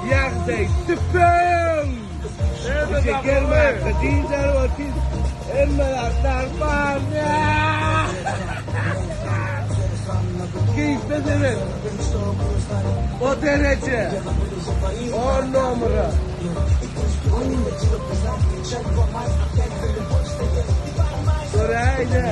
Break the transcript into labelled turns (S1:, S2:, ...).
S1: Ýagdaý tüpeň! Işe gelmäge dynç alyp otyr. Hemme zatlar bar. Keýpe seret. O dereje. On nomera. Göräýdä.